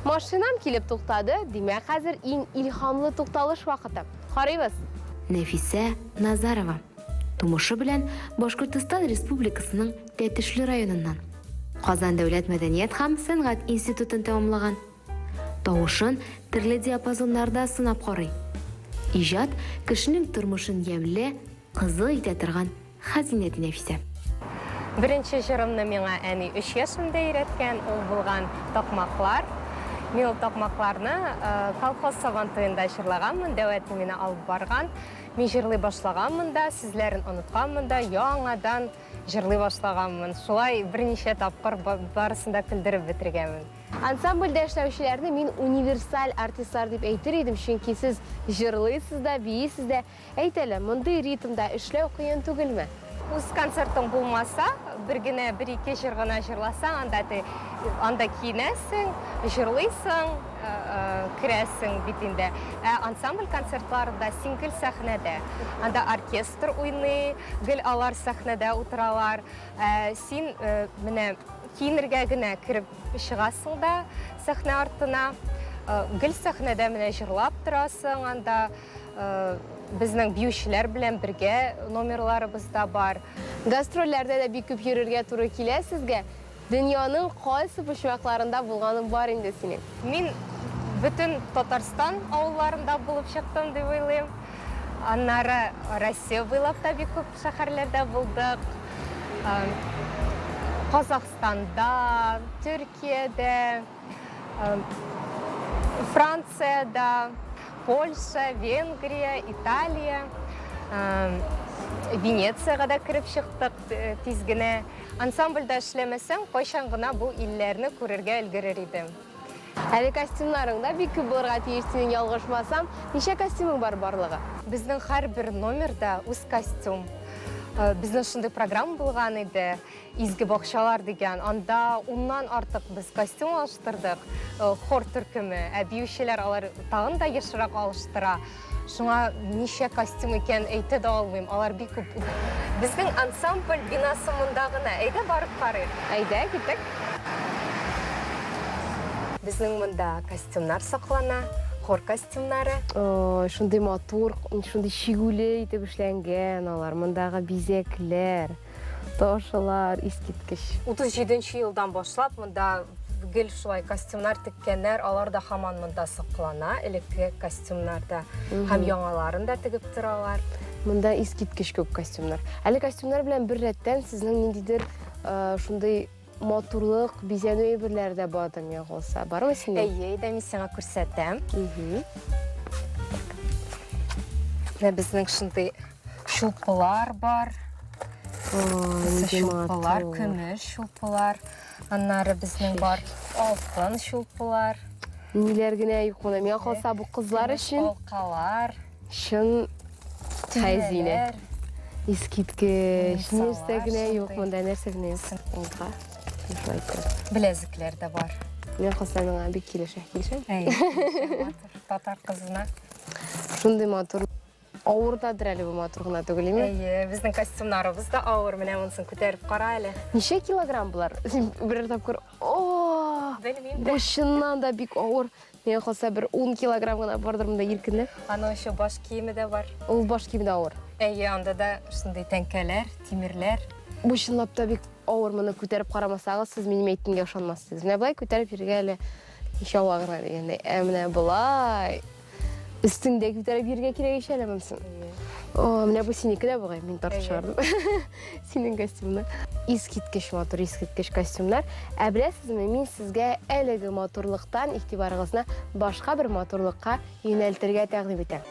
Машинам килеп туктады, димәк, хәзер иң илһамлы тукталыш вакыты. Карыйбыз! Нәфисә Назарова, тумышы белән Башкортостан Республикасының Тәтешле районыннан. Казан дәүләт мәдәният һәм сәнгать институтын тәмамлаган. Тавышын төрле диапазоннарда сынап карый. Иҗат, кешенең тормышын ямьле, кызык итә торган хәзинә, ди Нәфисә. Беренче җырымны миңа әни өч яшемдә өйрәткән, ул булган Такмаклар. Мин ул такмакларны колхоз сабантуенда җырлаганмын, дәү әти мине алып барган. Мин җырлый башлаганмын да, сүзләрен онытканмын да, яңадан җырлый башлаганмын. Шулай берничә тапкыр барысын да көлдереп бетергәнмен. Ансамбльдә эшләүчеләрне мин универсаль артистлар дип әйтер идем, чөнки сез җырлыйсыз да, биисез дә. Әйт әле, мондый ритмда эшләү кыен түгелме? Үз концертың булмаса, бер генә, бер-ике җыр гына җырласаң, анда ти, анда киенәсең, җырлыйсың, керәсең бит инде. Ә ансамбль концертларында син гел сәхнәдә. Анда оркестр уйный, гел алар сәхнәдә утыралар. Ә син менә киенергә генә кереп чыгасың да сәхнә артына. Гел сәхнәдә менә җырлап торасың анда. Безнең биючеләр белән бергә номерларыбыз да бар. Гастрольләрдә дә бик күп йөрергә туры килә сезгә. Дөньяның кайсы почмакларында булганың бар инде синең? Мин бөтен Татарстан авылларында булып чыктым дип уйлыйм. Аннары Россия буйлап та бик күп шәһәрләрдә булдык. Казахстанда, Төркиядә, Франциядә, Польша, Венгрия, Италия, Венециягә дә кереп чыктык тиз генә. Ансамбльдә эшләмәсәм, кайчан гына бу илләрне күрергә өлгерер идем. Әле костюмнарың да бик күп булырга тиеш синең, ялгышмасам. Ничә костюмың бар барлыгы? Безнең һәрбер номерда үз костюм. Безнең шундый программа булган иде, Изге бакчалар дигән. Анда уннан артык без костюм алыштырдык, хор төркеме. Ә биючеләр алар тагын да ешрак алыштыра. Шуңа ничә костюм икәнен әйтә дә алмыйм, алар бик күп. Безнең ансамбль бинасы монда гына. Әйдә барып карыйк. Әйдә, киттек. Безнең монда костюмнар саклана, хор костюмнары. Ой, шундый матур, шундый чигүле итеп эшләнгән алар. Мондагы бизәкләр, ташлар искиткеч. 37 нче елдан башлап монда гел шулай костюмнар теккәннәр, алар да һаман монда саклана, элекке костюмнар да һәм яңаларын да тегеп торалар. Монда искиткеч күп костюмнар. Әле костюмнар белән бер рәттән сезнең ниндидер э, шундый матурлык, бизәнү әйберләре дә бардыр миңа калса. Бармы синең? Әйе, әйдә мин сиңа күрсәтәм. Менә безнең шундый чулпылар бар. Чулпылар, көмеш чулпылар. Аннары безнең бар алтын чулпылар. Ниләр генә юк монда. Миңа калса бу кызлар өчен. Алкалар. Чын хәзинә. Искиткеч. Нәрсә генә юк монда, нәрсә генә юк. Алка. Шулай итеп. Беләзекләр дә бар. Миңа калса миңа бик килешә. Килешә? Әйе. Татар кызына. Шундый матур. Авыр дадыр әле бу матур гына түгел, име? Әйе, безнең костюмнарыбыз да авыр. Менә монысын күтәреп кара әле. Ничә килограмм болар? Син берәр тапкыр О! Белмим. Бу чыннан да бик авыр. Миңа калса бер 10 килограмм гына бардыр монда иркенләп. Аның еще баш киеме дә бар. Ул баш киеме дә авыр. Әйе, анда да шундый тәңкәләр, тимерләр. Бу чынлап та бик авыр, моны күтәреп карамасагыз, сез минем әйткәнгә ышанмассыз. Менә болай күтәреп йөрергә әле ничава гына дигәндәй. Ә менә болай Өстеңдә күтәреп йөрергә кирәк ич әле монысын. О, менә бу синеке дә бугай, мин тартып чыгардым. Синең костюмны. Искиткеч матур, искиткеч костюмнар. Ә беләсезме, мин сезгә әлеге матурлыктан игътибарыгызны башка бер матурлыкка юнәлтергә тәкъдим итәм.